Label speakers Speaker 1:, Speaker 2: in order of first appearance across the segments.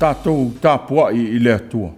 Speaker 1: Tatou tapuai i le Atua.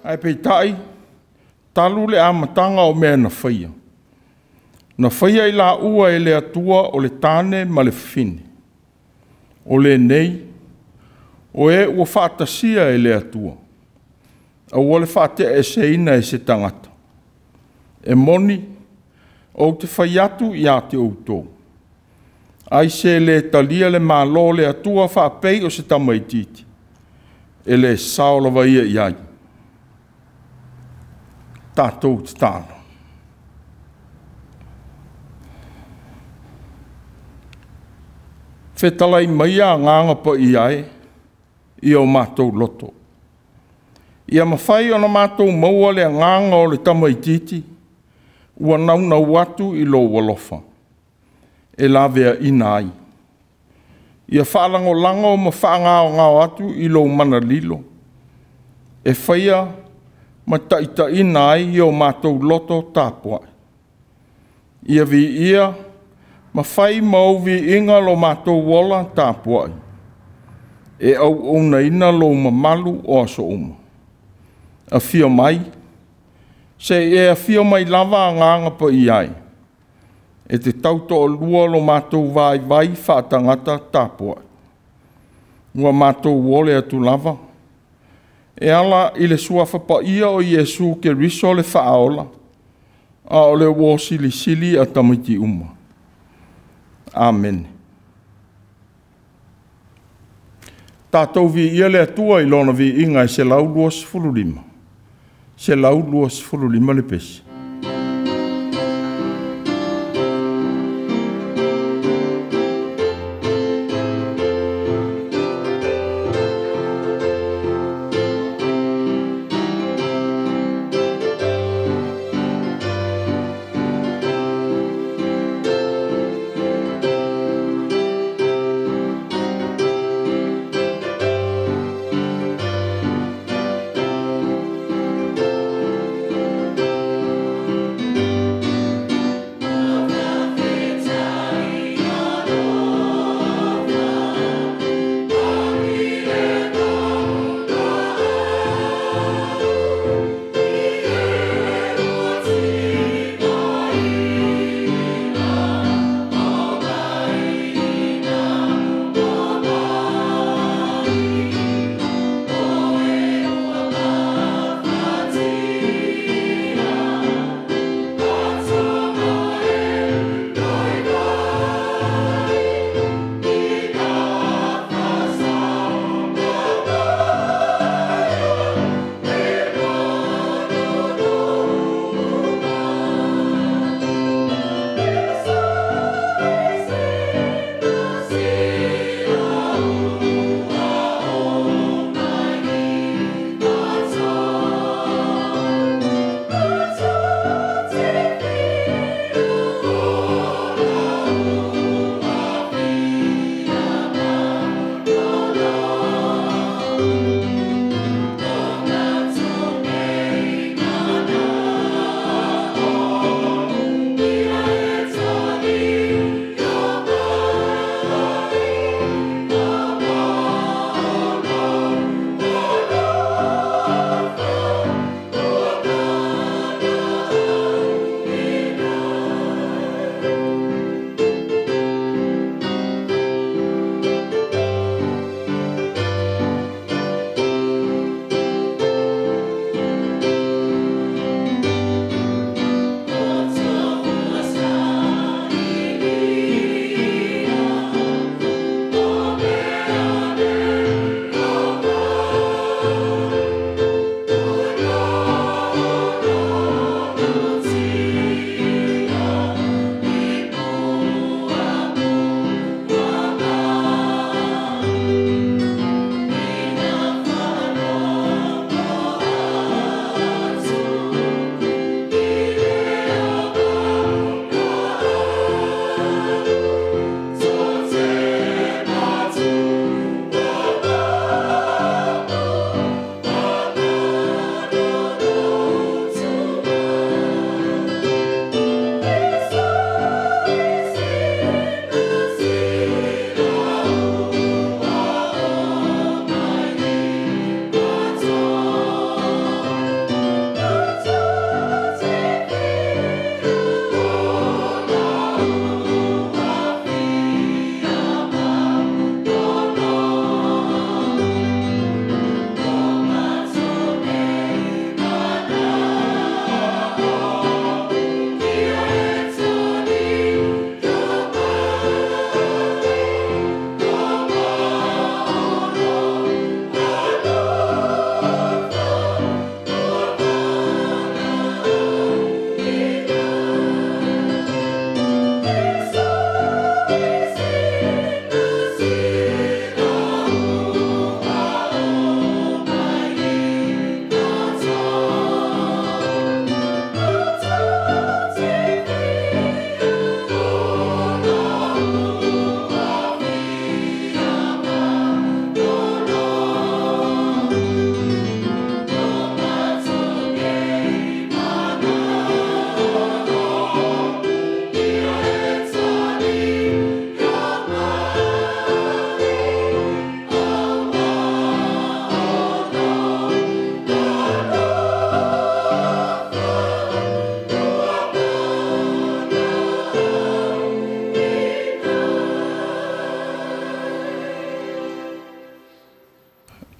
Speaker 1: Ae peitai, talu le amataga o mea na faia, na faia i laua e le Atua o le tane ma le fafine. O lenei, o e ua faatasia e le Atua, aua le faateaeseina e se tagata. E moni, ou te fai atu ia te outou, ai se le talia le malo o le Atua faapei o se tamaitiiti, e le sao lava ia i ai. Tatou tatalo. Fetalai maia agaga paia e i o matou loto, ia mafai ona matou maua le agaga o le tamaitiiti ua naunau atu i lou alofa e laveaina ai. Ia faalagolago ma faagaogao atu i lou mana lilo, e faia ma taitaiina ai o matou loto tapuai. Ia viia ma fai ma ou viiga lo matou ola tapuai, e auaunaina lou mamalu o aso uma. Afio mai, se i e afio mai lava agaga paia ai, e te tautoalua lo matou vaivai faatagata tapuai. Ua matou ole atu lava, e ala i le suafa paia o Iesu Keriso le faaola, a o le uo silisili a tamaiti uma. Amene. Tatou viia le Atua i lona viiga e 125. 125 le pesi.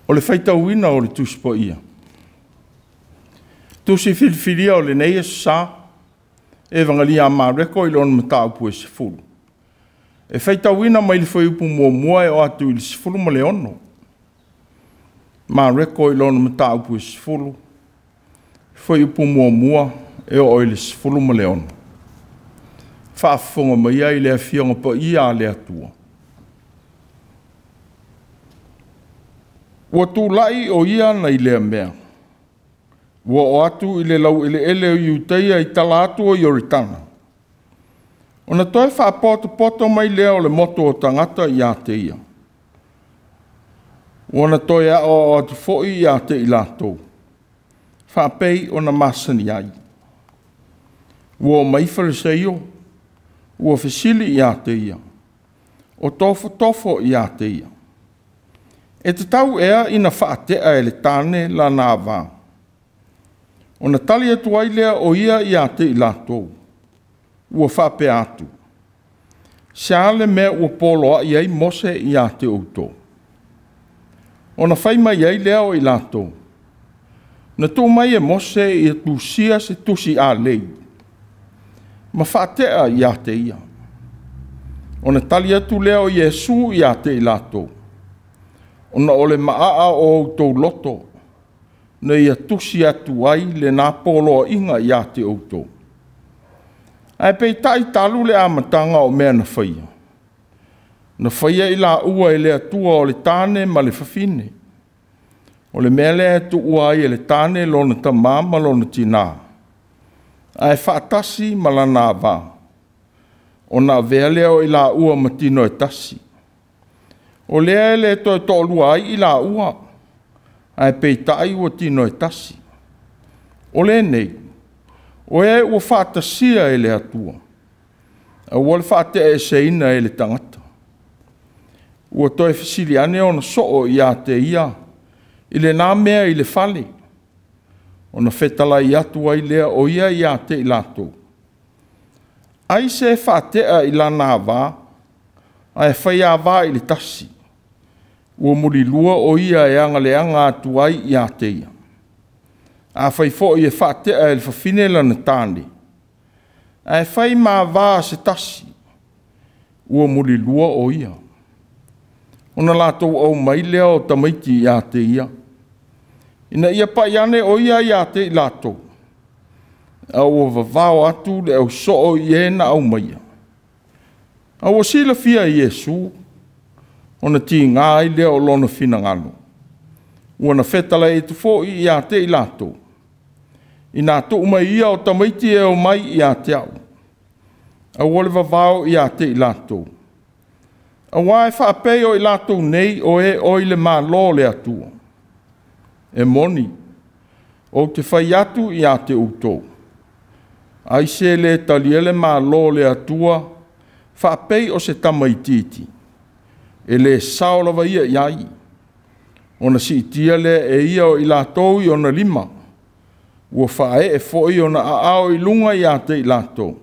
Speaker 1: O le faitauina o le Tusi Paia. Tusi filifilia o lenei Aso Sa, Evagalia a Mareko i lona mataupu e 10. E faitauina mai le fuaiupu 1 e oo atu i le 16. Mareko i lona mataupu e 10, fuaiupu 1 e oo i le 16. Faafofoga maia i le Afioga Paia a le Atua. Ua tulai o ia nai lea mea, ua oo atu i le laueleele o Iutaia i tala atu o Ioritana. Ona toe faapotopoto mai lea o le motu o tagata ia te ia. Ua na toe aoao atu foi ia te i latou, faapei ona masani ai. Ua omai Fariseio, ua fesili ia te ia, o tofotofo ia te ia. E tatau ea ina faatea e le tane lana ava. Ona tali atu ai lea o ia ia te i latou, ua faapea atu, se a le mea ua poloai ai Mose ia te outou. Ona fai mai ai lea o i latou, na tuu mai e Mose ia tusia se tusi alei, ma faatea ia te ia. Ona tali atu lea o Iesu ia te i latou, ona o le maa o outou loto, na ia tusi atu ai lena poloaiga ia te outou. Ae peitai talu le amataga o mea na faia. Na faia i laua e le Atua o le tane ma le fafine. O le mea lea e tuua ai e le tane lona tamā ma lona tinā, ae faatasi ma lana ava. Ona avea lea o i laua ma tino e tasi. O lea e le toe toalua ai i laua, ae peitai ua tino e tasi. O lenei, o e ua faatasia e le Atua, aua le faateaeseina e le tagata. Ua toe fesili ane ona soo ia te ia i lena mea i le fale, ona fetalai atu ai lea o ia ia te i latou. Ai se faatea i lana ava, ae fai ava i le tasi, ua mulilua o ia e agaleaga atu ai ia te ia. A fai foi e faatea e le fafine lana tane, ae fai ma ava se tasi, ua mulilua o ia. Ona latou au mai lea o tamaiti ia te ia, ina ia pai ane o ia ia te i latou, a ua vavao atu le au soo i e na au maia. A ua silafia e Iesu, ona tiga ai lea o lona finagalo, ua na fetalai atu foi ia te i latou, ina tuu mai ia o tamaiti e o mai ia te au, aua le vavao ia te i latou. Aua e faapei o i latou nei o e oi le malo le Atua. E moni, ou te fai atu ia te outou, ai se le talia le malo le Atua, faapei o se tamaitiiti, e le sao lava ia i ai, ona siitia lea e ia o i latou i ona lima, ua faaee foi ona aao i luga ia te i latou,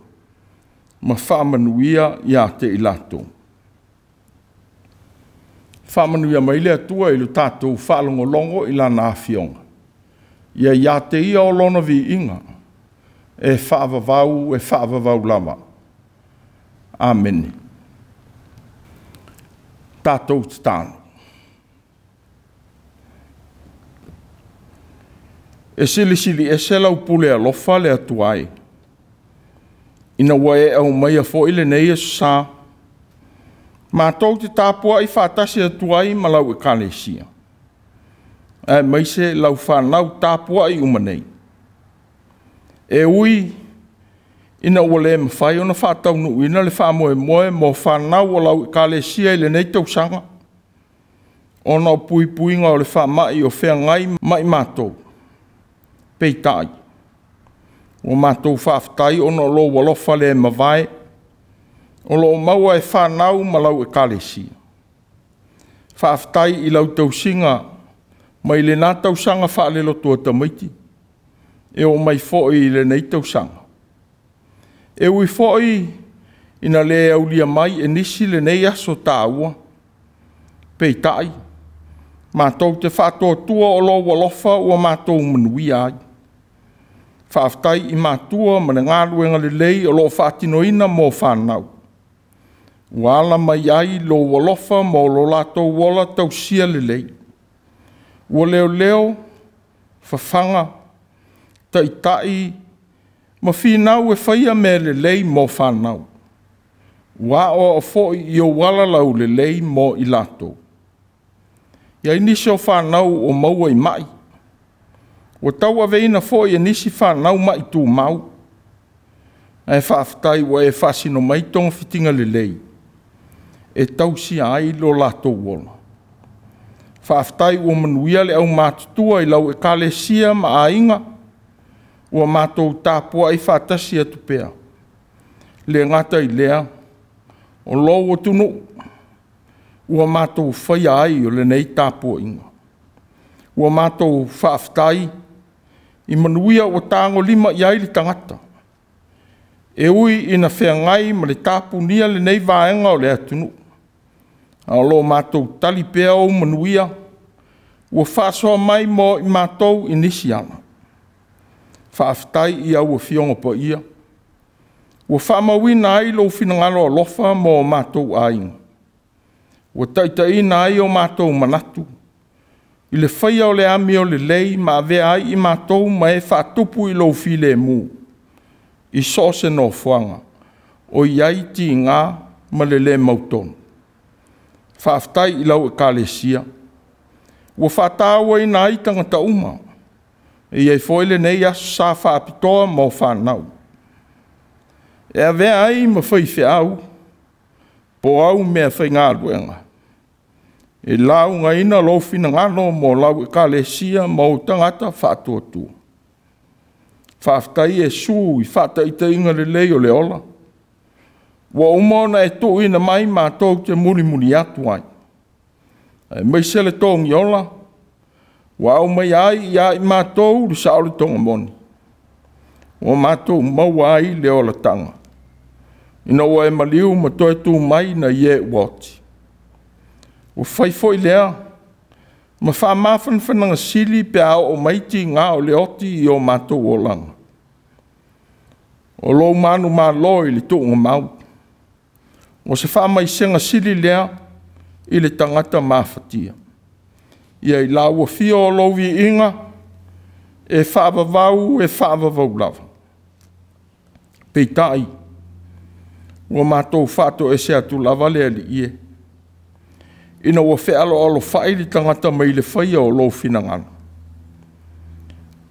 Speaker 1: ma faamanuia ia te i latou. Faamanuia mai le Atua i le tatou faalogologo i lana afioga. Ia ia te ia o lona viiga, e faavavau lava. Amene. Tatou tatalo. E silisili ese lau pule alofa le Atua e. Ina ua e aumaia foi lenei Aso Sa, matou te tapuai faatasi atu ai ma lau ekalesia, aemaise lau fanau tapuai uma nei. E ui ina ua le mafai ona faataunuuina le faamoemoe mo fanau o lau ekalesia i lenei tausaga, ona o puipuiga o le faamai o feagai ma i matou. Peitai, ua matou faafetai ona o lou alofa le mavae, o loo maua e fanau ma lau ekalesia. Faafetai i lau tausiga mai lena tausaga faalelotu tamaiti, e oo mai foi i lenei tausaga. E ui foi ina le aulia mai e nisi lenei aso tāua, peitai, Matou te faatuatua o lou alofa ua matou manuia ai. Faafetai i matua ma le galuega lelei o lo o faatinoina mo fanau. Ua ala mai ai lou alofa mo lo latou ola tausia lelei. Ua leoleo, fafaga, taitai ma finau e faia mea lelei mo fanau. Ua aoao foi i ou ala laulelei mo i latou. E i ai nisi o fanau ua maua i mai, ua tauaveina foi e nisi fanau mai tumau, ae faafetai ua e faasino mai togafitiga lelei e tausia ai lo latou ola. Faafetai ua manuia le aumatutua i lau Ekalesia ma aiga, ua matou tapuai faatasi atu pea. E le gata i lea, o lou atunuu ua matou faia ai o lenei tapuaiga. Ua matou faafetai i manuia ua tagolima i ai le tagata, e ui ina feagai ma le tapunia lenei vaega o le atunuu, a o lo o matou tali pea ou manuia ua faasoa mai mo i matou i nisi ala. Faafetai i au Afioga Paia ua faamauina ai lou finagalo alofa mo o matou aiga, ua taitaiina ai o matou manatu i le faia o le amio lelei ma avea ai i matou ma e faatupu i lou filemu i so o se nofoaga o i ai tiga ma le le mautonu. Faafetai i lau Ekalesia ua faatauaina ai tagata uma. E i ai foi lenei aso sa faapitoa mo fanau e avea ai ma faifeau po o au meafaigaluega e laugaina lou finagalo mo lau Ekalesia ma ou tagata faatuatua. Faafetai Iesu i faataitaiga lelei o le ola ua uma ona e tuuina mai matou te mulimuli atu ai, aemaise le togiola ua aumaia ai ia i matou le saolotoga moni, ua matou maua ai le olataga, ina ua e maliu ma toe tu mai nai e ua oti. Ua fai foi lea ma faamafanafanaga sili pe a oo mai tiga o le oti i o matou olaga. O lou manumalo i le tuugamau, o se faamaisega sili lea i le tagata mafatia. Ia i lau afio o lou viiga e faavavau e faavavau lava. Peitai, ua matou faatoese atu lava le Alii e, ina ua fealoalofai le tagata mai le faia o lou finagalo.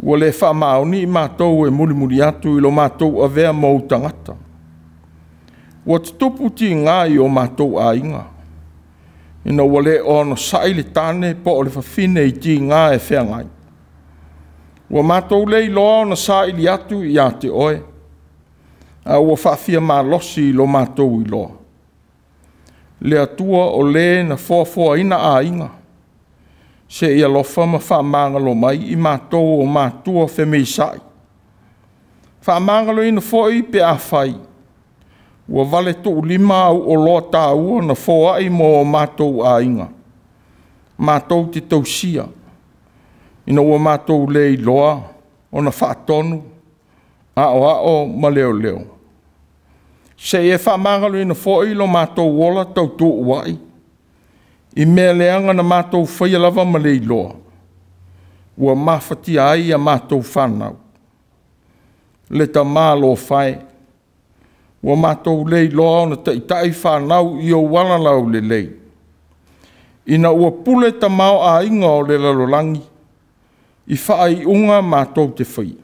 Speaker 1: Ua le faamaoni i matou e mulimuli atu i lo matou avea ma ou tagata. Ua tutupu tiga i o matou aiga, ina ua le onosai le tane po o le fafine i tiga e feagai. Ua matou le iloa ona saili atu ia te oe, a ua faafia malosi i lo matou iloa. Le Atua o le na foafoaina aiga, se i alofa ma faamagalo mai i matou o matua femeisai. Faamagaloina foi pe afai ua vale tuulima au oloa taua na foai mo o matou aiga, matou te tausia, ina ua matou le iloa ona faatonu, aoao ma leoleo. Se i e faamagaloina foi lo matou ola tautuua'i i mea leaga na matou faia lava ma le iloa, ua mafatia ai a matou fanau. Le tamalofa e, ua matou le iloa ona taitai fanau i ou ala laulelei, ina ua pule tamaoaiga o le lalolagi i faaiuga matou te faia.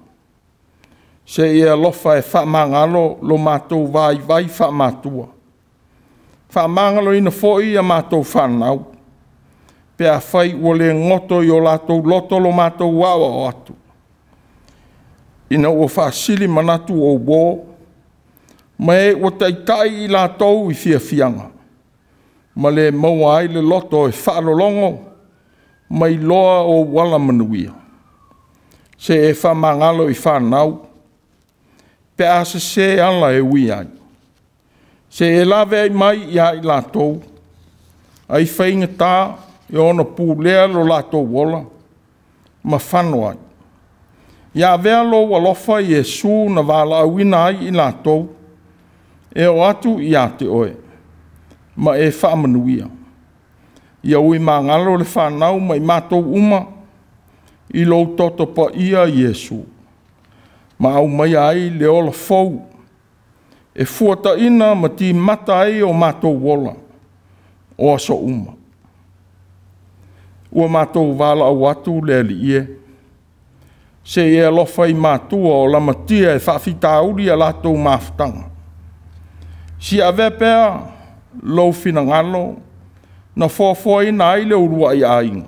Speaker 1: Se i e alofa e faamagalo lo matou vaivai faamatua, faamagaloina foi a matou fanau, pe afai ua le goto i o latou loto lo matou aoao atu, ina ua faasili manatu o uo, ma e ua taitai i latou i fiafiaga, ma le maua ai le loto e faalologo ma iloa ou ala manuia. Se e faamagalo i fanau, pe a sese ala e ui ai. Se e laveai mai ia i latou, ai faigata e ono pulea lo latou ola ma fano ai. Ia avea lou alofa Iesu na valaauina ai i latou e oo atu ia te oe, ma e faamanuia. Ia ui magalo le fanau ma i matou uma i lou toto paia Iesu, ma aumaia ai le ola fou e fuataina ma timata ai o matou ola o aso uma. Ua matou valaau atu le Alii e, se i e alofa i matua o lamatia e faafitauli a latou mafutaga. Si avea pea lou finagalo na foafoaina ai le uluai aiga,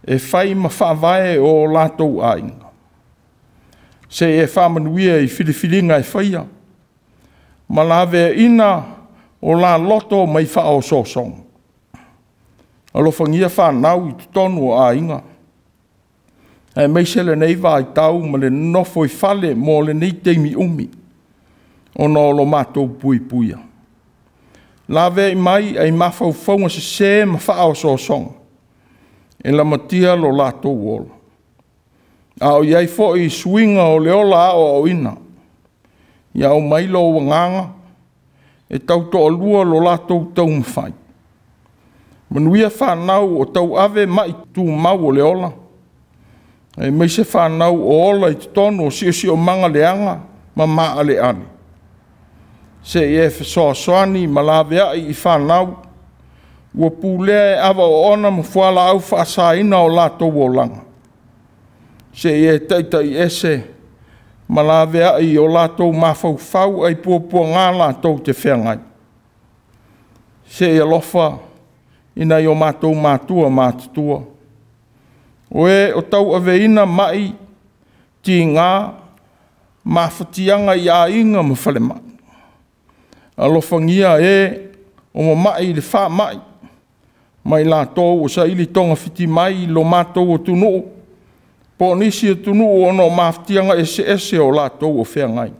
Speaker 1: e fai ma faavae o latou aiga. Se i e faamanuia i filifiliga e faia, ma laveaina o la loto mai faaosoosoga. Alofagia fanau i totonu o aiga, aemaise lenei vaitau ma le nonofo i fale mo lenei taimi umi, ona o lo matou puipuia. Laveai mai ai mafaufauga sese ma faaosoosoga, e lamatia lo latou ola. A o i ai foi suiga o le ola aoaoina, ia aumai lou agaga e tautoalua lo latou taumafai. Manuia fanau o tauave mai tumau o le ola, aemaise fanau o ola i totonu o siosiomaga leaga ma maaleale. Se i e fesoasoani ma laveai i fanau ua pulea e ava oona ma fualaau faasaina o latou olaga. Se i e taitai ese ma laveai i o latou mafaufau ai puapuaga latou te feagai. Se i alofa i nai o matou matua matutua, o e o tauaveina mai tiga mafatiaga i aiga ma falemai. Alofagia e o mamai i le faamai, ma i latou o saili togafiti mai i lo matou atunuu, po o nisi atunuu ona o mafatiaga eseese o latou o feagai.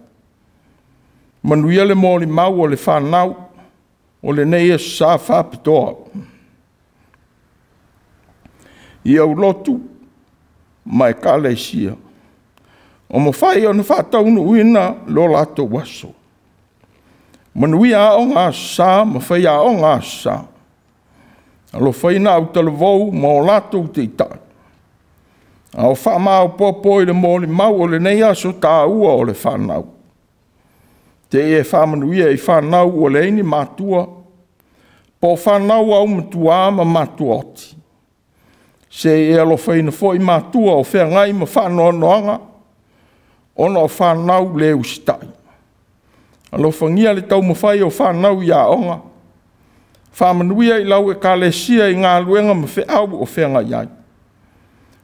Speaker 1: Manuia le molimau o le fanau o lenei aso sa faapitoa. I aulotu ma ekalesia, o mafai ona faataunuuina lo latou aso. Manuia aoga Aso Sa ma faiaoga Aso Sa. Alofaina autalavou ma o latou taitai, a o faamaopoopo i le molimau o lenei aso taua o le fanau. Te i e faamanuia i fanau ua leai ni matua, po o fanau aumatuā ma matuaoti. Se i e alofaina foi matua o feagai ma faanoanoaga ona o fanau le usitai. Alofagia le taumafai o fanau i aoga, faamanuia i lau ekalesia i galuega ma feau o feagai ai.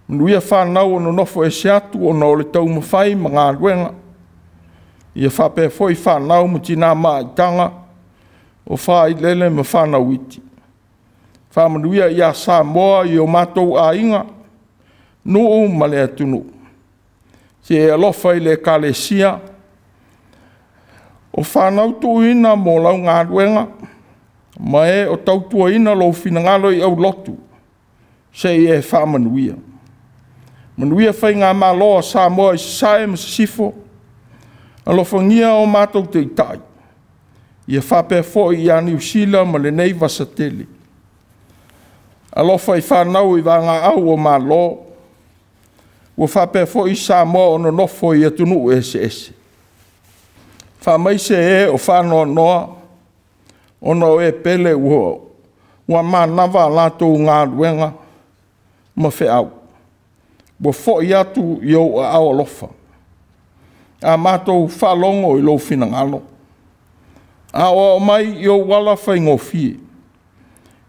Speaker 1: Manuia fanau o nonofo ese atu ona o le taumafai ma galuega, ia faapea foi fanau ma tina maitaga o failele ma fanau iti. Faamanuia ia Samoa i o matou aiga, nuu ma le atunuu. Se e alofa i le ekalesia, o fanau tuuina mo lau galuega, ma e o tautuaina lou finagalo i aulotu, se i e faamanuia. Manuia faigamalo a Samoa i Sasae ma Sisifo, alofagia o matou taitai, ia faapea foi ia Niu Sila ma lenei vasa tele. Alofa i fanau i vagaau o Malo, ua faapea foi Samoa o nonofo i atunuu eseese. Faamaise e o faanoanoa ona o e pele ua manava a latou galuega ma feau, ua foi atu i ou aao alofa. A matou faalogo i lou finagalo, aoao mai i ou ala faigofie,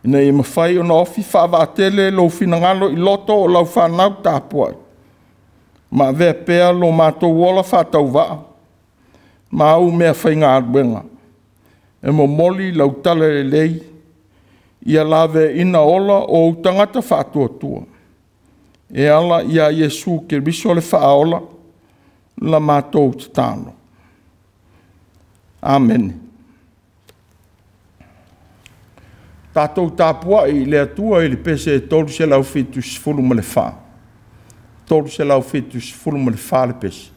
Speaker 1: ina ia mafai ona ofi faavaatele lou finagalo i loto o lau fanau tapuai, ma avea pea lo matou ola faatauvaa ma au meafaigaluega, e momoli lau talalelei, ia laveaina ola o ou tagata faatuatua, e ala ia Iesu Keriso le Faaola la matou tatalo. Amene. Tatou tapuai i le Atua i le pese 374. 374 le pese.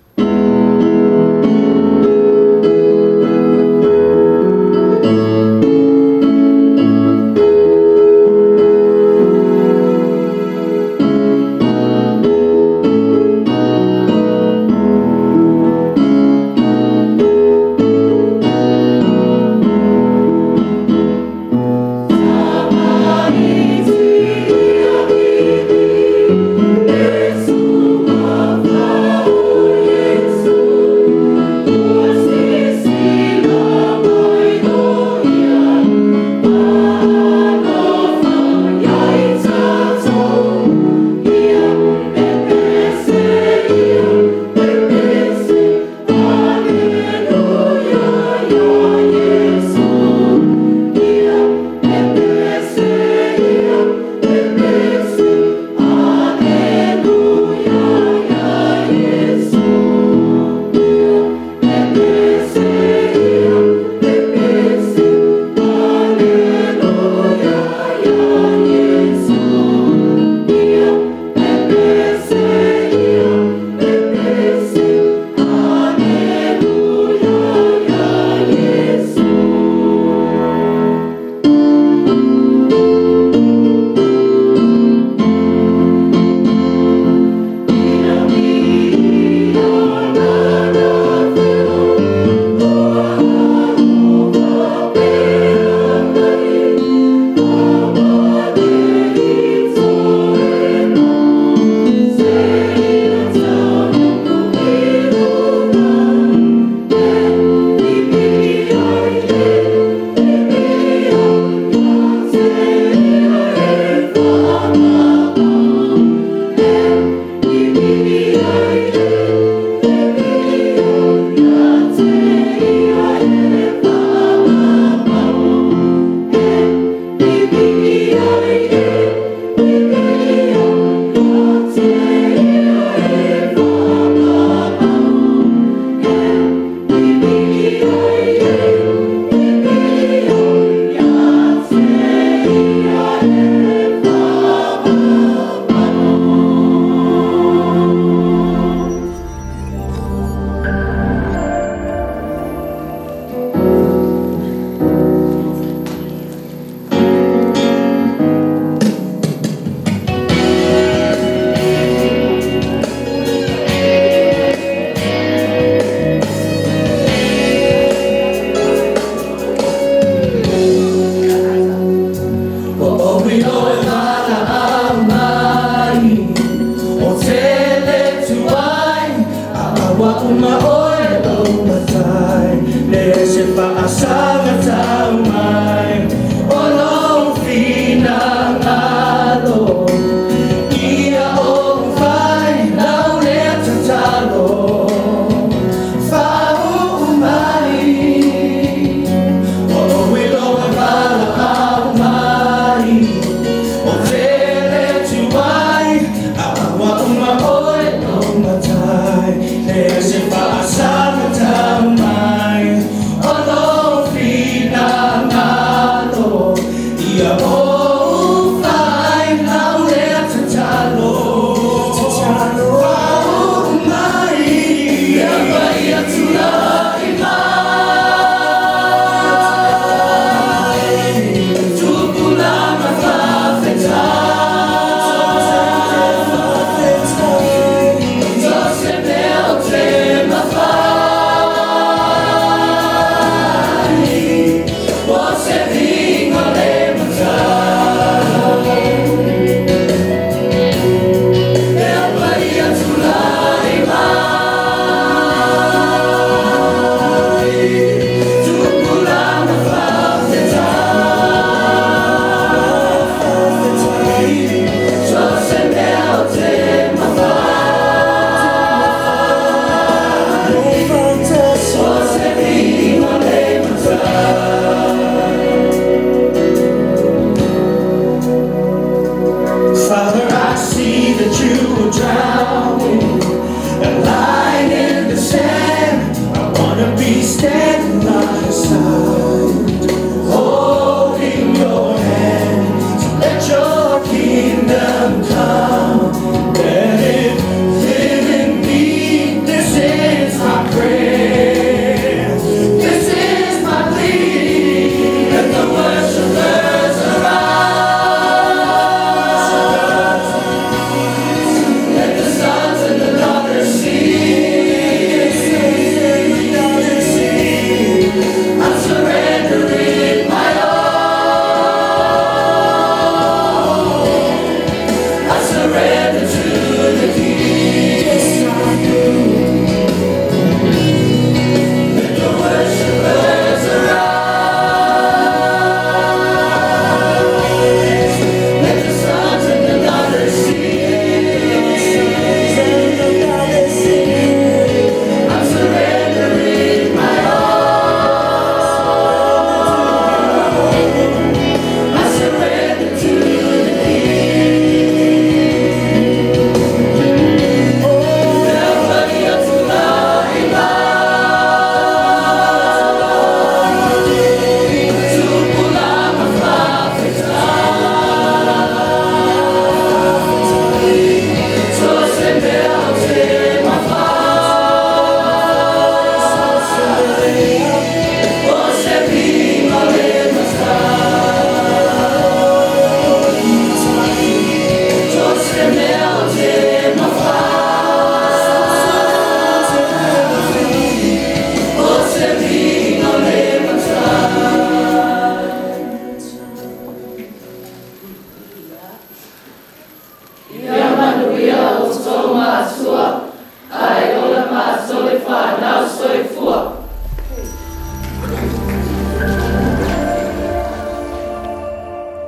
Speaker 2: Be standing by your side, holding your hand.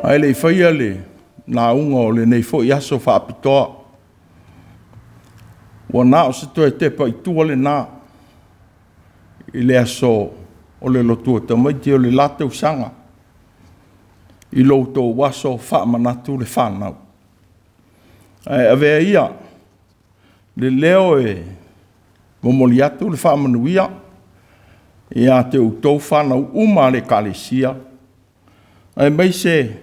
Speaker 1: Ae le i faia le lauga o lenei foi aso faapitoa, ua na o se toe tepa i tua lena i le aso o le lotu o tamaiti o le la tausaga i lo outou aso faamanatu le fanau. Ae avea ia le leo e momoli atu le faamanuia ia te outou fanau uma a le Ekalesia, aemaise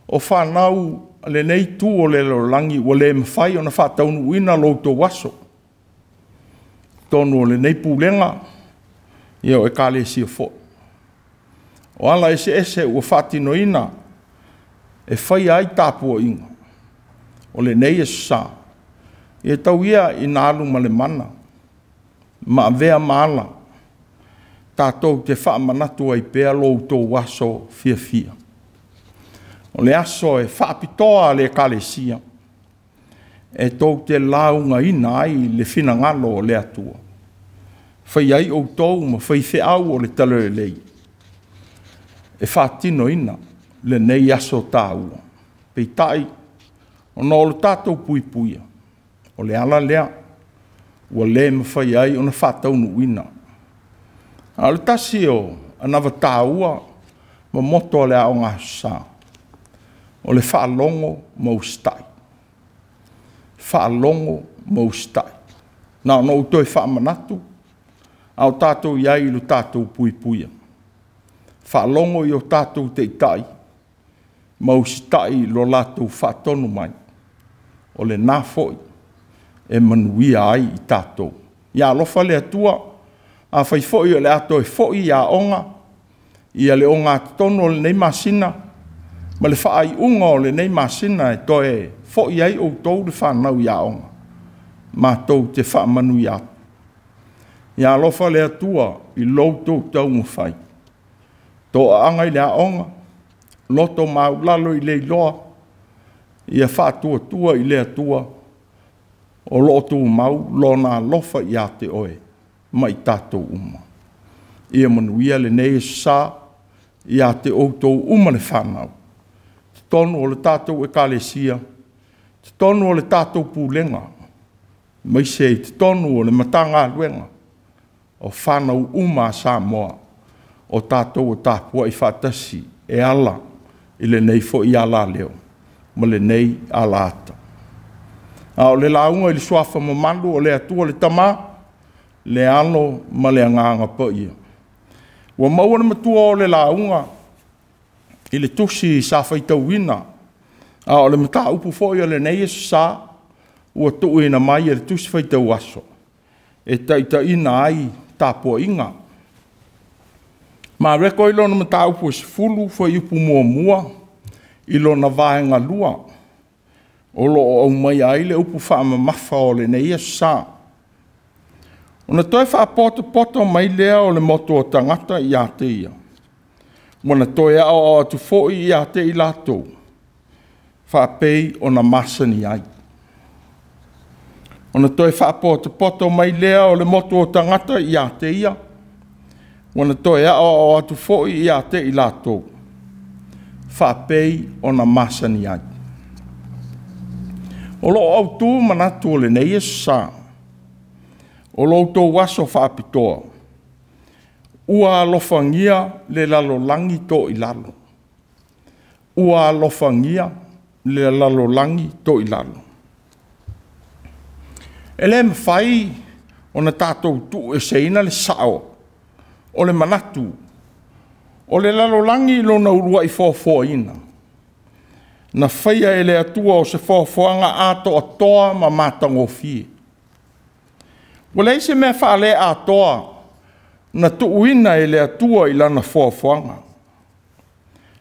Speaker 1: o fanau a lenei itu o le lalolagi ua le mafai ona faataunuuina lo outou aso i totonu o lenei pulega, ia o Ekalesia foi. O ala eseese ua faatinoina e faia ai tapuaiga o lenei Aso Sa, ia tau ia ina alu ma le mana ma avea ma ala tatou te faamanatu ai pea lo outou aso fiafia. O le aso e faapitoa a le Ekalesia e tou te laugaina ai le finagalo o le Atua, fai ai outou ma faifeau o le talalelei e faatinoina lenei aso taua. Peitai, ona o le tatou puipuia, o le ala lea ua le mafai ai ona faataunuuina. A o le tasi o anava taua ma moto a le Aoga Aso Sa, o le faalogo ma usitai. Faalogo ma usitai. Na ona ou toe faamanatu, a o tatou i ai i lo tatou puipuia. Faalogo i o tatou taitai ma usitai i lo latou faatonu mai. O lena foi e manuia ai i tatou. Ia alofa le Atua, afai foi o le a toe foi i aoga, ia le ogatotonu o lenei masina ma le faaiuga o lenei masina e toe foi ai outou le fanau i aoga, matou te faamanuia atu. Ia alofa le Atua i lo outou taumafai, toaaga i le aoga, loto maualalo i le iloa, ia faatuatua i le Atua o lo o tumau lona alofa ia te oe ma i tatou uma. Ia manuia lenei Aso Sa ia te outou uma le fanau, totonu o le tatou Ekalesia, totonu o le tatou pulega, aemaise i totonu o le Matagaluega o fanau uma a Samoa, o tatou o tapuai faatasi e ala i lenei foi alaleo ma lenei alaata. A o le lauga i le suafa mamalu o le Atua le Tama, le Alo ma le Agaga Paia. Ua maua le matua o le lauga i le tusi sa faitauina, a o le mataupu foi o lenei Aso Sa ua tuuina mai e le tusi faitau aso e taitaiina ai tapuaiga. Mareko i lona mataupu e 10 fuaiupu 1 i lona vaega 2, o lo o aumaia ai le upu faamamafa o lenei Aso Sa. Ona toe faapotopoto mai lea o le motu o tagata ia te ia, ua na toe aoao atu foi ia te i latou, faapei ona masani ai. Ona toe faapotopoto mai lea o le motu o tagata ia te ia, ua na toe aoao atu foi ia te i latou, faapei ona masani ai. O lo o autu manatu o lenei Aso Sa, o lo outou aso faapitoa, ua alofagia le lalolagi toilalo. Ua alofagia le lalolagi toilalo. E le mafai ona tatou tuueseina le sao o le manatu o le lalolagi i lona uluai foafoaina, na faia e le Atua o se foafoaga atoatoa ma matagofie. Ua leai se mea faale-atoa na tuuina e le Atua i lana foafoaga,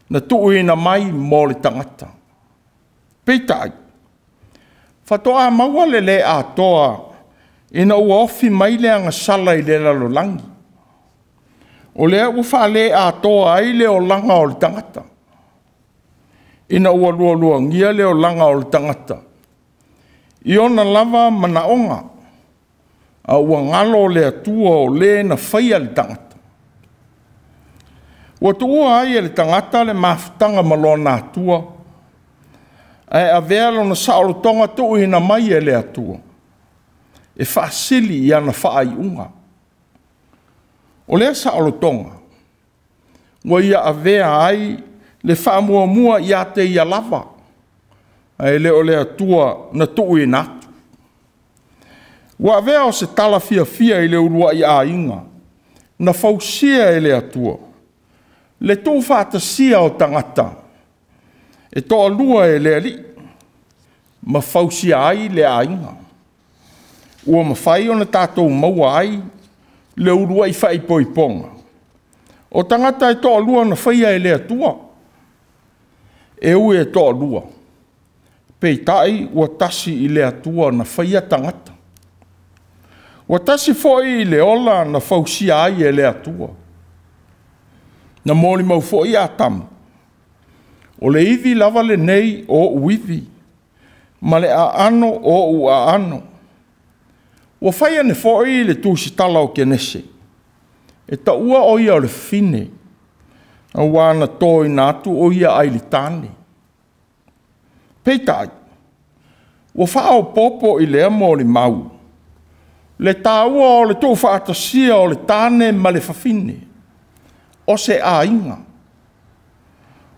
Speaker 1: na tuuina mai mo le tagata. Peitai, faatoa maua le le atoa ina ua ofi mai le agasala i le lalolagi. O lea ua faale-atoa ai le olaga o le tagata, ina ua lualuagia le olaga o le tagata i ona lava manaoga, a ua galo le Atua o le na faia le tagata. Ua tuua ai e le tagata le mafutaga ma lona Atua, ae avea lona saolotoga tuuina mai e le Atua, e faasili i ana faaiuga. O lea saolotoga, ua ia avea ai le faamuamua ia te ia lava, ae le o le Atua na tuuina atu. Ua avea o se tala fiafia i le uluai aiga, na fausia e le Atua, le tuufaatasia o tagata e toalua e le Alii, ma fausia ai le aiga. Ua mafai ona tatou maua ai le uluai faaipoipoga o tagata e toalua na faia e le Atua. E ui e toalua, peitai ua tasi i le Atua na faia tagata. Ua tasi foi le ola na fausia ai e le Atua. Na molimau foi Atamu, o le ivi lava lenei o ou ivi, ma le aano o ou aano. Ua fai ane foi le tusitala o Kenese, e taua o ia o le fafine, auā na toina atu o ia ai le tane. Peitai, ua faaopoopo i lea molimau le taua o le tuufaatasia o le tane ma le fafine, o se aiga.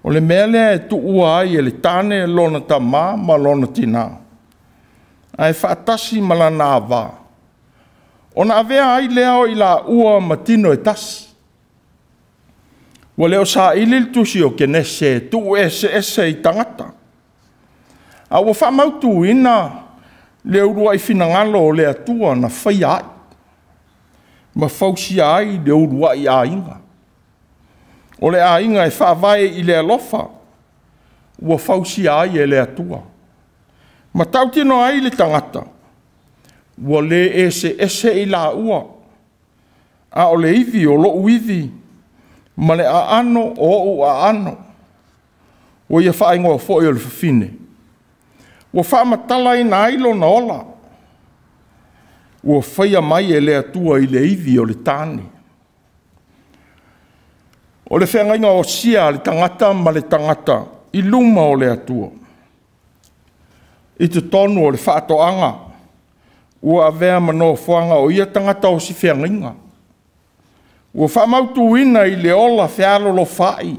Speaker 1: O le mea lea e tuua ai e le tane lona tamā ma lona tinā, ae faatasi ma lana ava, ona avea ai lea o i laua ma tino e tasi. Ua le o saili le tusi o Kenese e tuu eseese i tagata, a ua faamautuina le uluai finagalo o le Atua na faia ai, ma fausia ai le uluai aiga. O le aiga e faavae i le alofa, ua fausia ai e le Atua. Ma tautino ai le tagata, ua le eseese i laua, a o le ivi o lou ivi, ma le aano o ou aano. Ua ia faaigoa foi o le fafine, ua faamatalaina ai lona ola, ua faia mai e le Atua i le ivi o le tane. O le feagaiga osia a le tagata ma le tagata i luma o le Atua. I totonu o le faatoaga, ua avea ma nofoaga o ia tagata o si feagaiga. Ua faamautuina i le ola fealolofaai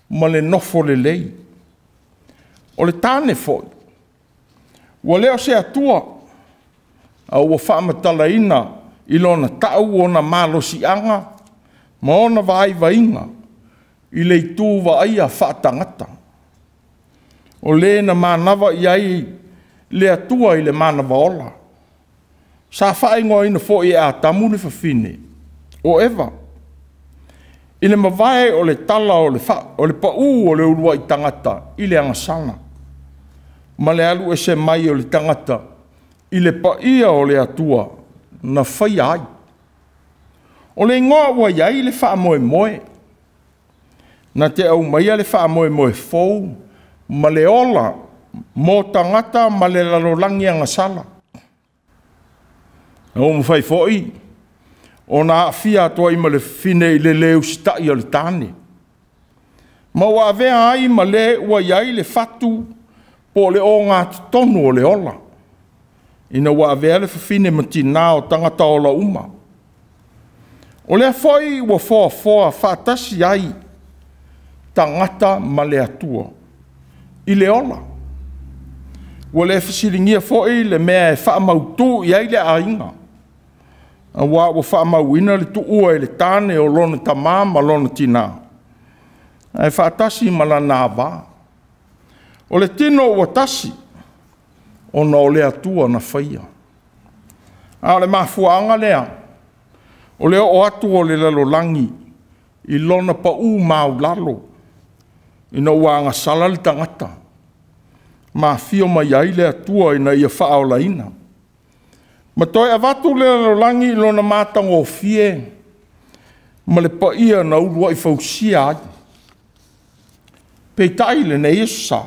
Speaker 1: ma le nofo lelei. O le tane foi, ua le o se Atua, a ua faamatalaina i lona tau ona malosiaga ma ona vaivaiga i le itu vaaia faatagata. O le na manava i ai le Atua i le manava ola. Sa faaigoaina foi e Atamu le fafine o Eva, i le mavae o le tala o le pau o le uluai tagata i le agasala, ma le alu ese mai o le tagata i le paia o le Atua na faia ai. O le igoa ua i ai le faamoemoe, na te aumaia le faamoemoe fou ma le ola mo tagata ma le lalolagi agasala. Na ua mafai foi ona aafia atu ai ma le fafine i le le usitai o le tane, ma ua avea ai ma le ua i ai le fatu po o le ogatotonu o le ola, ina ua avea le fafine ma tinā o tagata ola uma. O lea foi ua foafoa faatasi ai tagata ma le Atua i le ola. Ua le fesiligia foi le mea e faamautu i ai le aiga, auā ua faamauina le tuua e le tane o lona tamā ma lona tinā, ae faatasi ma lana ava. O le tino ua tasi, ona o le Atua na faia. A o le mafuaaga lea, o le oo atu o le lalolagi i lona pau maulalo, ina ua agasala le tagata, ma afio mai ai le Atua ina ia faaolaina. Ma toe avatu le lalolagi i lona matagofie ma le paia na uluai fausia ai. Peitai lenei aso sa,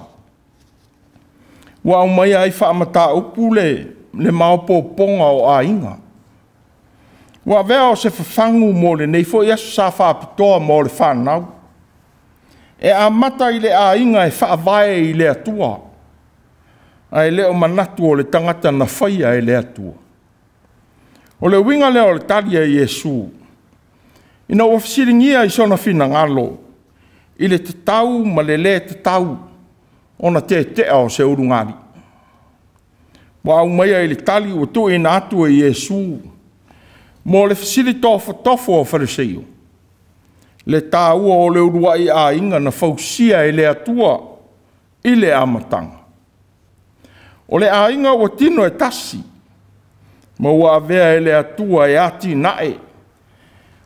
Speaker 1: ua aumaia ai faamataupu le maopoopoga o aiga. Ua avea o se fafagu mo lenei foi aso sa faapitoa mo le fanau. E amata i le aiga e faavae i le Atua, ae le o manatu o le tagata na faia e le Atua. O le uiga lea o le tali a Iesu, ina ua fesiligia i sona finagalo i le tatau ma le lē tatau ona tetea o se ulugalii. Ua aumaia i le tali ua tuuina atu e Iesu mo le fesili tofotofo o Fariseio, le taua o le uluai aiga na fausia e le Atua i le amataga. O le aiga ua tino e tasi, ma ua avea e le Atua e atinae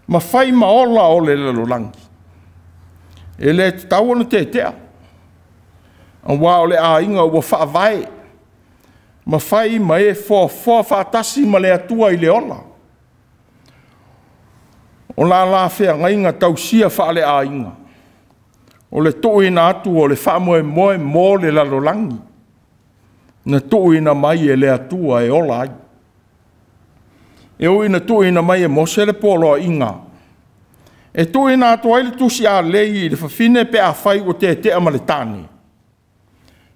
Speaker 1: ma fai ma ola o le lalolagi. E le tatau ona tetea, aua o le aiga ua faavae ma fai ma e foafoa faatasi ma le Atua i le ola. O la la feagaiga tausia faale-aiga, o le tuuina atu o le faamoemoe mo le lalolagi, na tuuina mai e le Atua e ola ai. E ui ina tuuina mai e Mose le poloaiga, e tuuina atu ai le tusi alei i le fafine pe afai ua tetea ma le tane,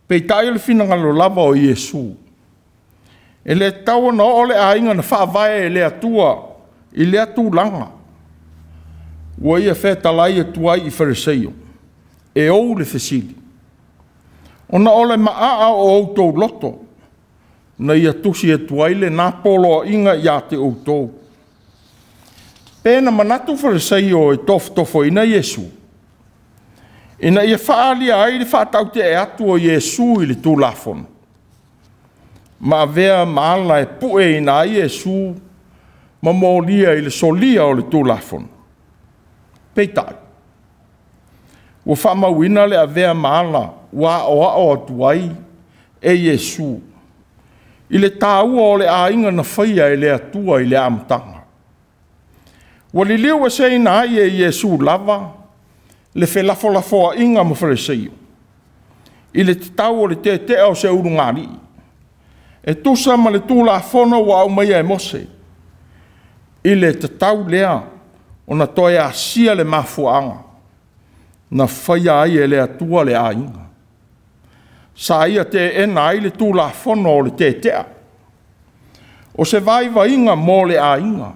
Speaker 1: peitai o le finagalo lava o Iesu, e le tatau ona oo le aiga na faavae e le Atua i lea tulaga. Ua ia fetalai atu ai i Fariseio, e ou le fesili, ona o le maaa o outou loto, na ia tusi atu ai lena poloaiga ia te outou. Pe na manatu Fariseio e tofotofoina Iesu, ina ia faaalia ai le faataute'e atu o Iesu i le Tulafono, ma avea ma ala e pueina ai Iesu ma molia i le solia o le Tulafono. Peitai, ua faamauina le avea ma ala ua aoao atu ai e Iesu i le taua o le aiga na faia e le Atua i le amataga. Ua liliu eseina ai e Iesu lava le felafolafoaiga ma Fariseio i le tatau o le tetea o se ulugalii, e tusa ma le Tulafono ua aumaia e Mose, i le tatau lea ona toe asia le mafuaaga na faia ai e le Atua le aiga. Sa ia teena ai le Tulafono o le tetea, o se vaivaiga mo le aiga,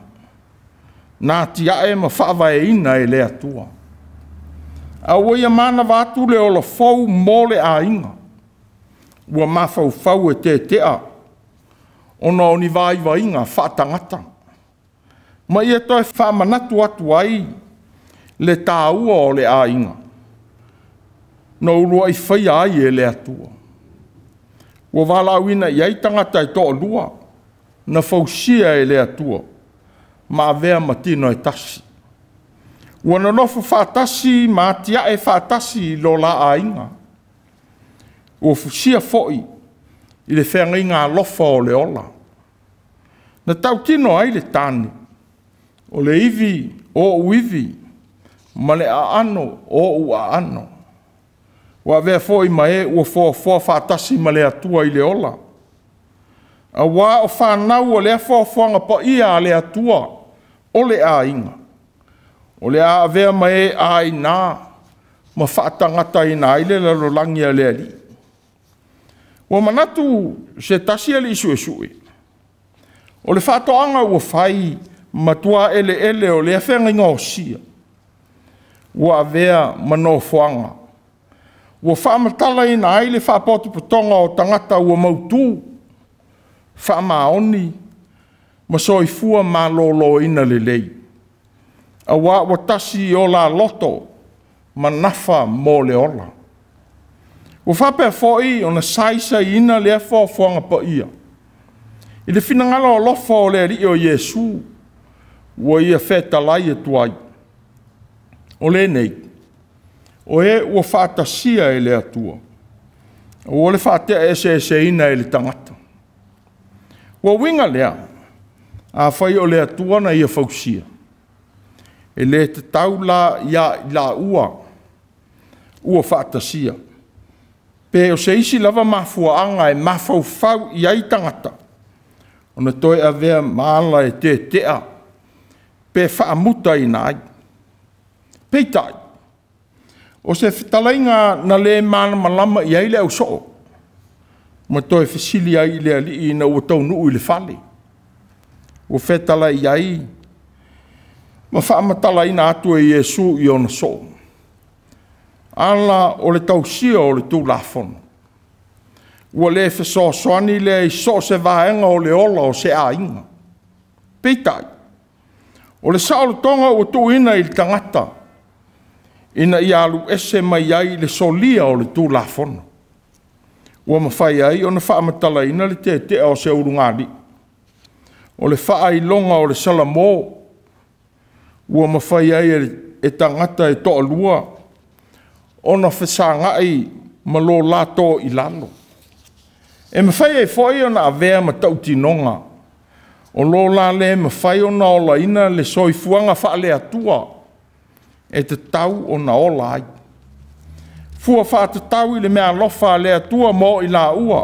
Speaker 1: na atiae ma faavaeina e le Atua. A ua ia manava atu le ola fou mo le aiga, ua mafaufau e tetea ona o ni vaivaiga faatagata, ma ia toe faamanatu atu ai le taua o le aiga na uluai faia ai e le Atua. Ua valaauina i ai tagata e toalua na fausia e le Atua ma avea ma tino e tasi. Ua nonofo faatasi ma atiae faatasi i lo la aiga. Ua fusia foi i le feagaiga alofa o le ola. Na tautino ai le tane, o le ivi o ou ivi, ma le aano o ou aano. Ua avea foi ma e ua foafoa faatasi ma le Atua i le ola. Auā o fanau o lea foafoaga paia a le Atua o le aiga, o le a avea ma e aina ma faatagataina ai le lalolagi a le Alii. Ua manatu se tasi alii suesue, o le faatoaga ua fai matua eleele o lea feagaiga osia, ua avea ma nofoaga ua faamatalaina ai le faapotopotoga o tagata ua mautu, faamaoni ma soifua maloloina lelei, auā ua tasi i o la loto ma nafa mo le ola. Ua faapea foi ona saisaiina lea foafoaga paia i le finagalo alofa o le Alii o Iesu, ua ia fetalai atu ai, o lenei, o e ua faatasia e le Atua, aua le faatea eseeseina e le tagata. Ua uiga lea, afai o le Atua na ia fausia, e le tatau la ia i laua ua faatasia, pe o se isi lava mafuaaga e mafaufau i ai tagata, ona toe avea ma ala e tetea pe faamutaina ai. Peitai, O se fetalaiga na le malamalama i ai le ausoo, ma toe fesili ai i le alii ina ua taunuu i le fale. Ua fetalai ai ma faamatalaina atu e Iesu i ona soo, ala o le tausia o le Tulafono. Ua le fesoasoani lea i so o se vaega o le ola o se aiga. Peitai, o le saolotoga ua tuuina i le tagata ina ia alu ese mai ai le solia o le Tulafono. Ua mafai ai ona faamatalaina le tetea o se ulugalii. O le faailoga o le Salamo ua mafai ai e tagata e toalua ona fesagai ma lo la toilalo. E mafai ai foi ona avea ma tautinoga o lo la le mafai ona olaina le soifuaga faale-Atua e tatau ona ola ai. Fua faatatau i le meaalofa a le Atua mo i laua,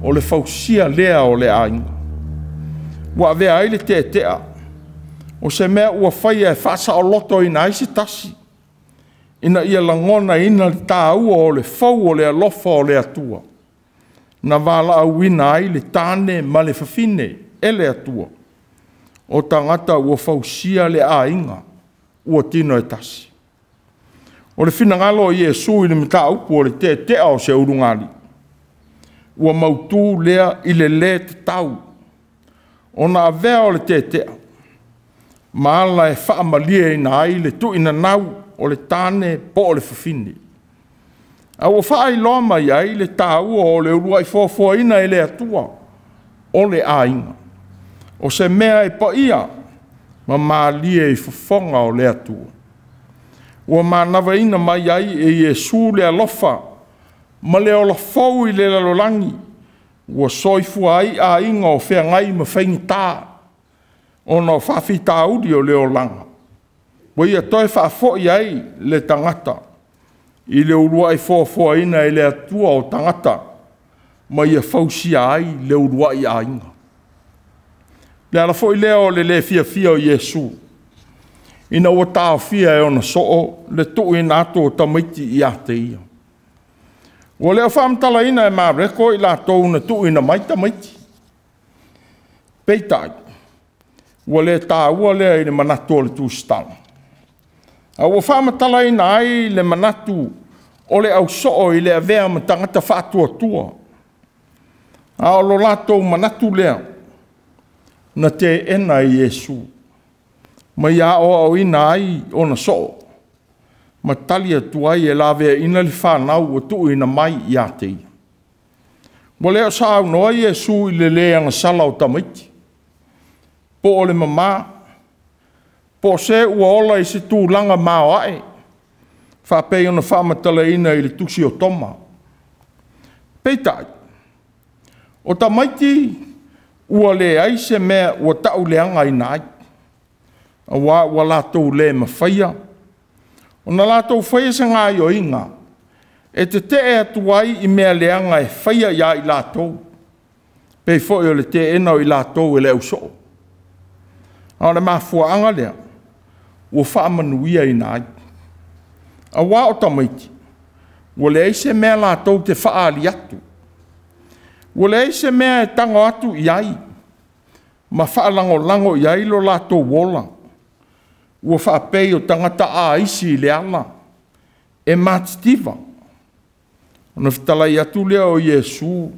Speaker 1: o le fausia lea o le aiga. Ua avea ai le tetea, o se mea ua faia e faasaolotoina ai se tasi, ina ia lagonaina le taua o le fou o le alofa o le Atua, na valaauina ai le tane ma le fafine e le Atua, o tagata ua fausia le aiga ua tino e tasi. O le finagalo o Iesu i le mataupu o le tetea o se ulugalii, ua mautu lea i le le tatau ona avea o le tetea ma ala e faamalieina ai le tuuinanau o le tane po o le fafine. A ua faailoa mai ai le taua o le uluai foafoaina e le Atua o le aiga, o se mea e paia ma malie i fofoga o le Atua. Ua manavaina mai ai e Iesu le alofa ma le ola fou i le lalolagi, ua soifua ai aiga o feagai ma faigata ona o faafitauli o le olaga. Ua ia toe faafoi ai le tagata i le uluai foafoaina e le Atua o tagata, ma ia fausia ai le uluai aiga. Le ala foi lea o le le fiafia o Iesu, ina ua taofia e ona soo le tuuina atu o tamaiti ia te ia. Ua le o faamatalaina e Mareko i latou na tuuina mai tamaiti. Peitai, ua le taua lea i le manatu o le tusitala. A ua faamatalaina ai le manatu o le ausoo i le avea ma tagata faatuatua. A o lo latou manatu lea, na teena e Iesu, ma ia aoaoina ai ona soo, ma tali atu ai e laveaina le fanau ua tuuina mai ia te ia. Ua le o saunoa Iesu i le le agasala o tamaiti, po o le mama, po o se ua ola i se tulaga maoae, faapei ona faamatalaina i le tusi o Toma. Peitai, o tamaiti ua leai se mea ua tauleagaina ai, aua ua latou le mafaia ona latou faia se gaioiga e tetee atu ai i mea leaga e faia ia i latou, pei foi o le teena o i latou e le ausoo. A o le mafuaaga lea ua faamanuiaina ai, aua o tamaiti ua leai se mea latou te faaali atu, ua leai se mea e tago atu i ai ma faalagolago i ai lo latou ola, ua faapei o tagata aisi i le ala e matitiva. Ona fetalai atu lea o Iesu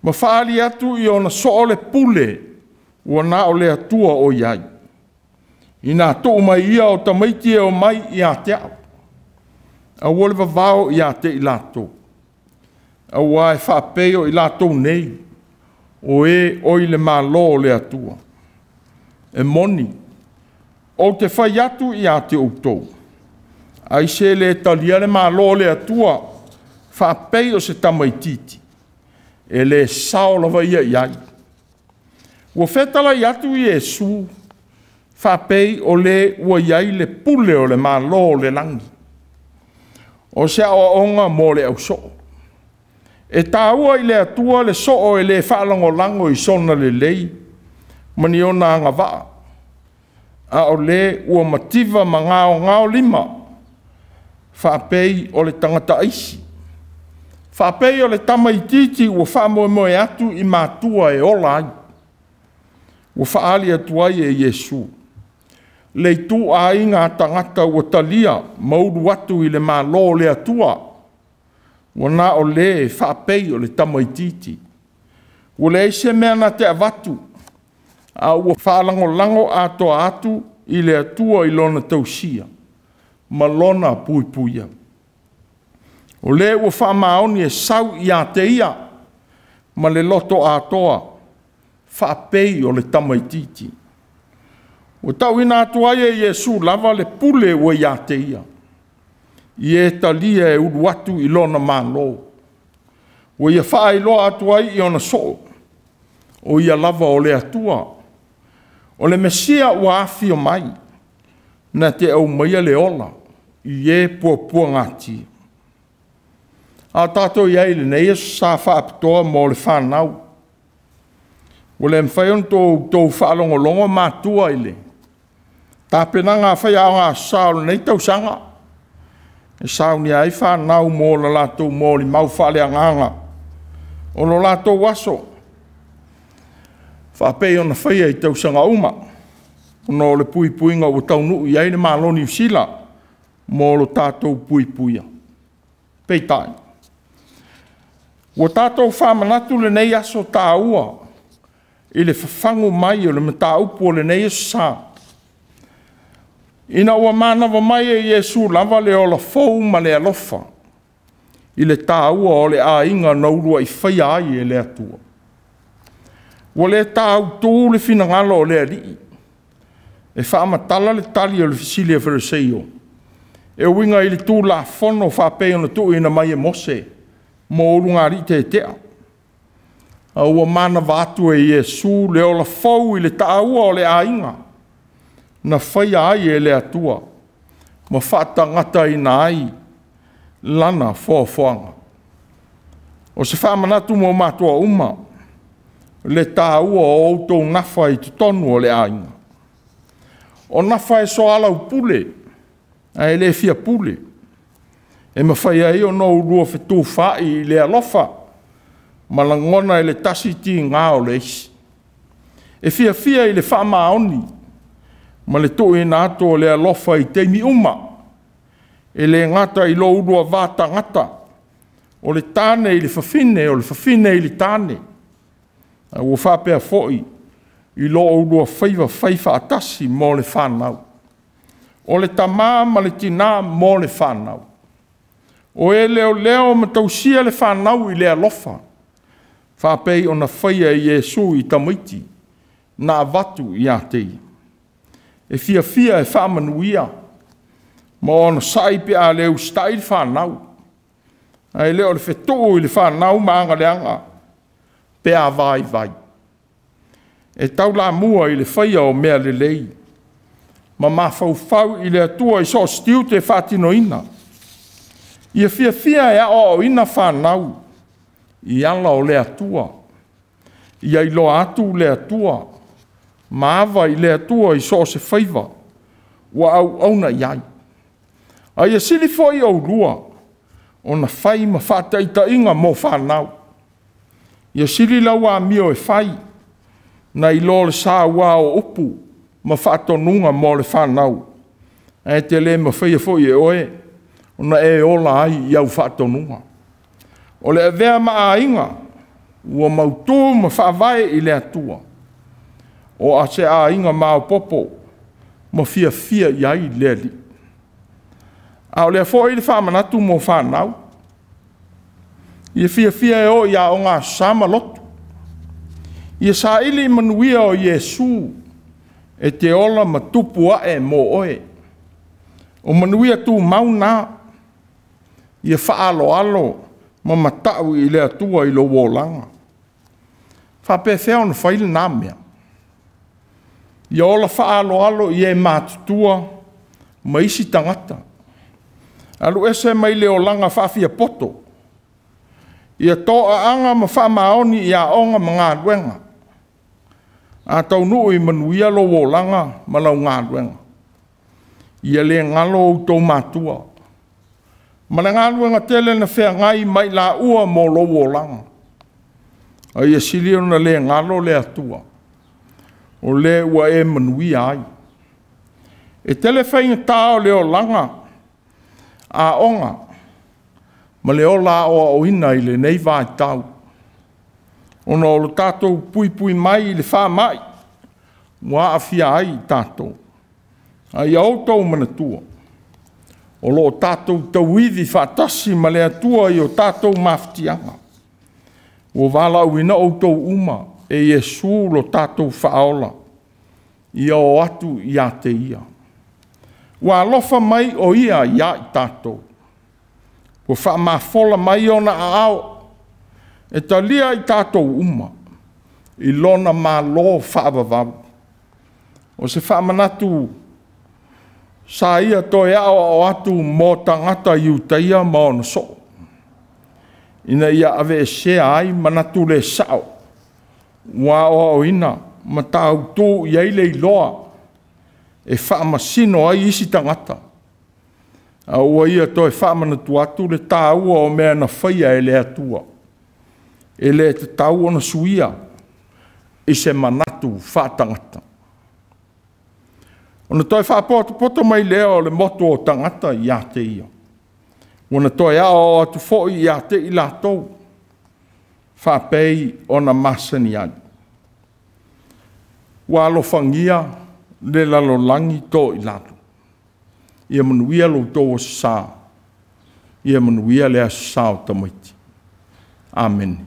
Speaker 1: ma faaali atu i ona soo le pule ua na o le Atua o i ai. Ina tuu mai ia o tamaiti e omai ia te au, aua le vavao ia te i latou, aua e faapei o i latou nei, o e oi le Malo o le Atua. E moni, ou te fai atu ia te outou, ai se le talia le Malo o le Atua, faapei o se tamaitiiti, e le sao lava ia i ai. Ua fetalai atu Iesu, faapei o le ua i ai le pule o le Malo o le lagi. O se aoaoga mo le ausoo. E taua i le Atua le soo e le faalagolago i sona lelei ma ni ona agavaa, a o le ua mativa ma gaogao lima, Faapei o le tagata aisi, faapei o le tamaitiiti ua faamoemoe atu i matua e ola ai. Ua faaali atu ai e Iesu le ituaiga tagata ua talia ma ulu atu i le Malo o le Atua, ua na o le faapei o le tamaitiiti. Ua leai se mea na te avatu, a ua faalagolago atoa atu i le Atua i lona tausia ma lona puipuia. O le ua faamaoni e sau ia te ia ma le loto atoa, faapei o le tamaitiiti. Ua tauina atu ai e Iesu lava le pule ua ia te ia, i e talia e ulu atu i lona Malo. Ua ia faailoa atu ai i ona soo, o ia lava o le Atua, o le Mesia ua afio mai, na te aumaia le ola i e puapuagatia. A o tatou i ai i lenei aso sa faapitoa mo le fanau, ua le mafai ona outou faalogologo matua i le tapenaga a faiaoga Aso Sa o lenei tausaga, e saunia ai fanau mo le latou molimau faaleagaga o lo latou aso, faapei ona faia i tausaga uma, ona o le puipuiga ua taunuu i ai le Malo o Niu Sila mo lo tatou puipuia. Peitai, ua tatou faamanatu lenei aso taua i le fafagu mai o le mataupu o lenei aso sa, ina ua manava mai e Iesu lava le ola fou ma le alofa i le taua o le aiga na uluai faia ai e le Atua. Ua le tāutū le finagalo o le Alii e faamatala le tali o le fesili a Fariseio e uiga i le Tulafono faapei ona tuuina mai e Mose mo ulugalii tetea. A ua manava atu e Iesu le ola fou i le taua o le aiga na faia ai e le Atua ma faatagataina ai lana foafoaga. O se faamanatu mo matua uma, le taua o outou nafa i totonu o le aiga. O nafa e soalaupule, ae le fia pule, e mafai ai ona oulua fetufaai i le alofa ma lagona e le tasi tiga o le isi. E fiafia i le faamaoni ma le tuuina atu o le alofa i taimi uma, e le gata i lo oulua va tagata, o le tane i le fafine, o le fafine i le tane, a ua faapea foi i lo oulua faiva fai faatasi mo le fanau. O le tama ma le tina mo le fanau. O e leoleo ma tausia le fanau i le alofa, faapei ona faia e Iesu i tamaiti na avatu ia te ia. E fiafia e faamanuia ma onosai pe a le usitai le fanau, ae le o le fetuu i le fanau ma agaleaga pe a vaivai. E taulamua i le faia o mea lelei ma mafaufau i le Atua i so o se tiute e faatinoina. Ia fiafia e aoaoina fanau i ala o le Atua, ia iloa atu le Atua ma ava i le Atua i so o se faiva ua auauna i ai. A ia sili foi oulua ona fai ma faataitaiga mo fanau. Ia sili lau amio e fai, nai lo le saua o upu ma faatonuga mo le fanau, ae te le mafaia foi e oe ona e ola ai i au faatonuga. O le avea ma aiga ua mautu ma faavae i le Atua, o se aiga maopoopo ma fiafia i ai le Alii. A o lea foi le faamanatu mo fanau, ia fiafia e o i aoga Aso Sa ma lotu, ia saili manuia o Iesu e te ola ma tupu ae mo oe. O manuia tumau na, ia faaaloalo ma matau i le Atua i lou olaga. Faapefea ona fai lena mea? Ia ola faaaloalo i e matutua ma isi tagata. Alu ese mai le olaga faafiapoto. Ia toaaga ma faamaoni i aoga ma galuega. A taunuu i manuia lou olaga ma lau galuega. Ia le galo outou matua. Ma le galuega tele na feagai ma i laua mo lou olaga. A ia sili ona le galo le Atua, o le ua e manuia ai. E tele faigata o le olaga aoga ma le ola aoaoina i lenei vaitau, ona o lo tatou puipui mai i le faamai ua aafia ai i tatou. A ia outou manatua, o lo o tatou tauivi faatasi ma le Atua i o tatou mafatiaga. Ua valaauina outou uma e Iesu lo tatou Faaola, ia o atu ia te Ia. Ua alofa mai o Ia ia i tatou, ua faamafola mai ona aao, e talia i tatou uma i lona Malo faavavau. O se faamanatu sa ia toe aoao atu mo tagata Iutaia ma ona soo, ina ia aveesea ai manatu le sao ua aoaoina ma tautu i ai le iloa e faamasino ai isi tagata, a ua ia toe faamanatu atu le taua o mea na faia e le Atua, e le tatau ona suia i se manatu faatagata. Ona toe faapotopoto mai lea o le motu o tagata ia te ia, ua na toe aoao atu foi ia te i latou, faapei ona masani ai. Ua alofagia le lalolagi toilalo. Ia manuia lo outou Aso Sa, ia manuia le Aso Sa o tamaiti. Amene.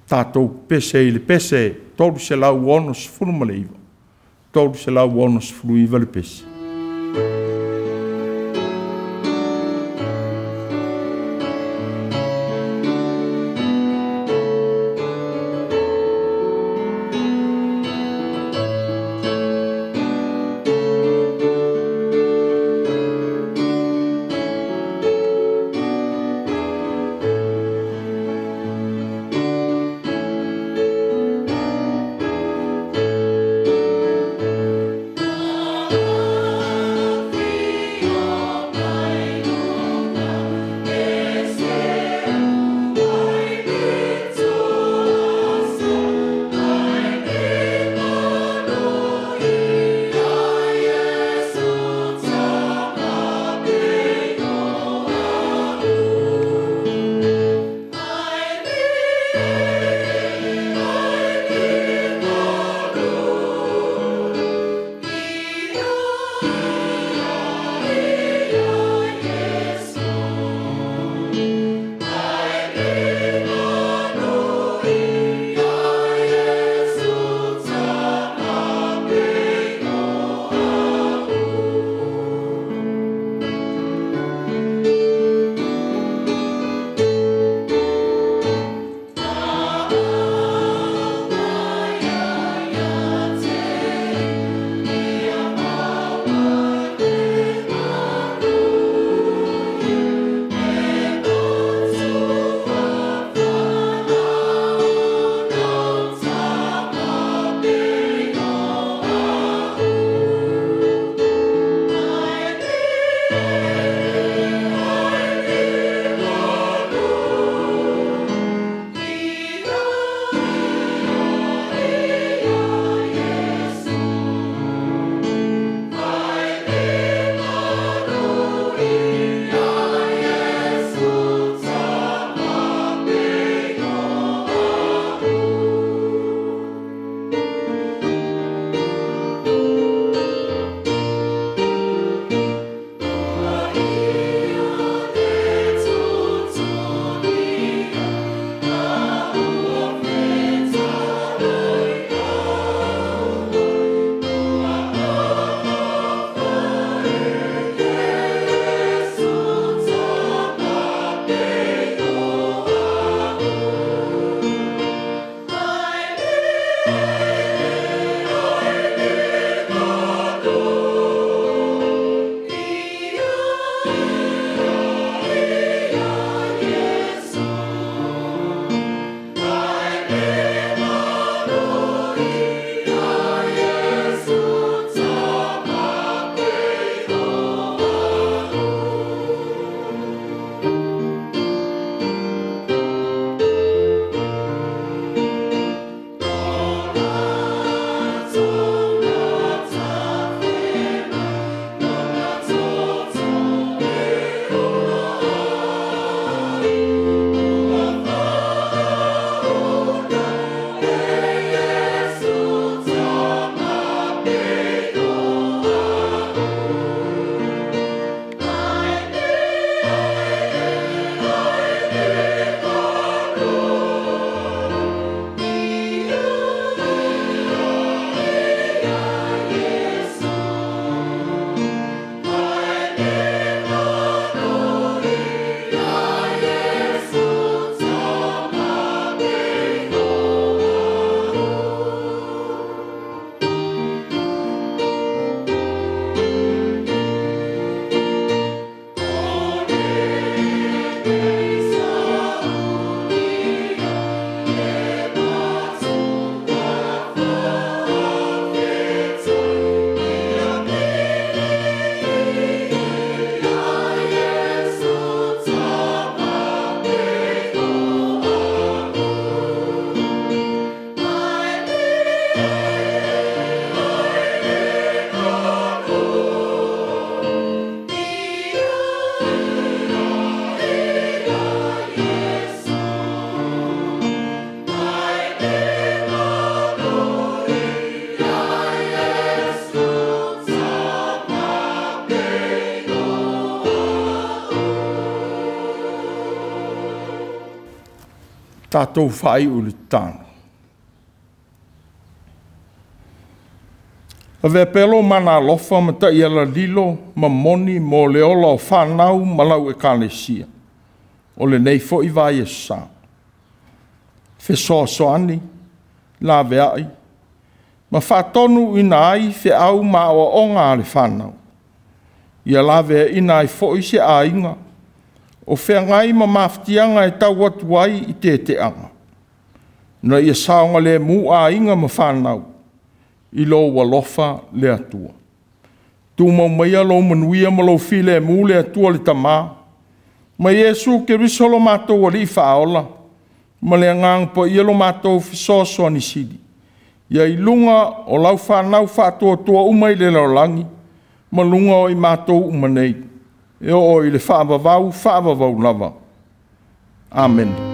Speaker 1: Tatou pese i le pese 369, 369 le pese.
Speaker 2: Afio
Speaker 1: Tatou faaiu i le tatalo. Avea pea lou mana alofa ma taiala lilo ma moni mo le ola o fanau ma lau ekalesia o lenei foi vaiaso sa. Fesoasoani, laveai, ma faatonuina ai feau ma aoaoga a le fanau, ia laveaina ai foi se aiga o feagai ma mafatiaga e tau atu ai i teteaga, ina ia saogalemu aiga ma fanau i lou alofa le Atua. Tumau maia lou manuia ma lou filemu le Atua le Tama, ma Iesu Keriso lo matou Alii Faaola, ma le Agaga Paia lo matou Fesoasoani Sili, ia i luga o lau fanau faatuatua uma i le lalolagi, ma luga o i matou uma nei, e oo i le faavavau faavavau lava. Amene.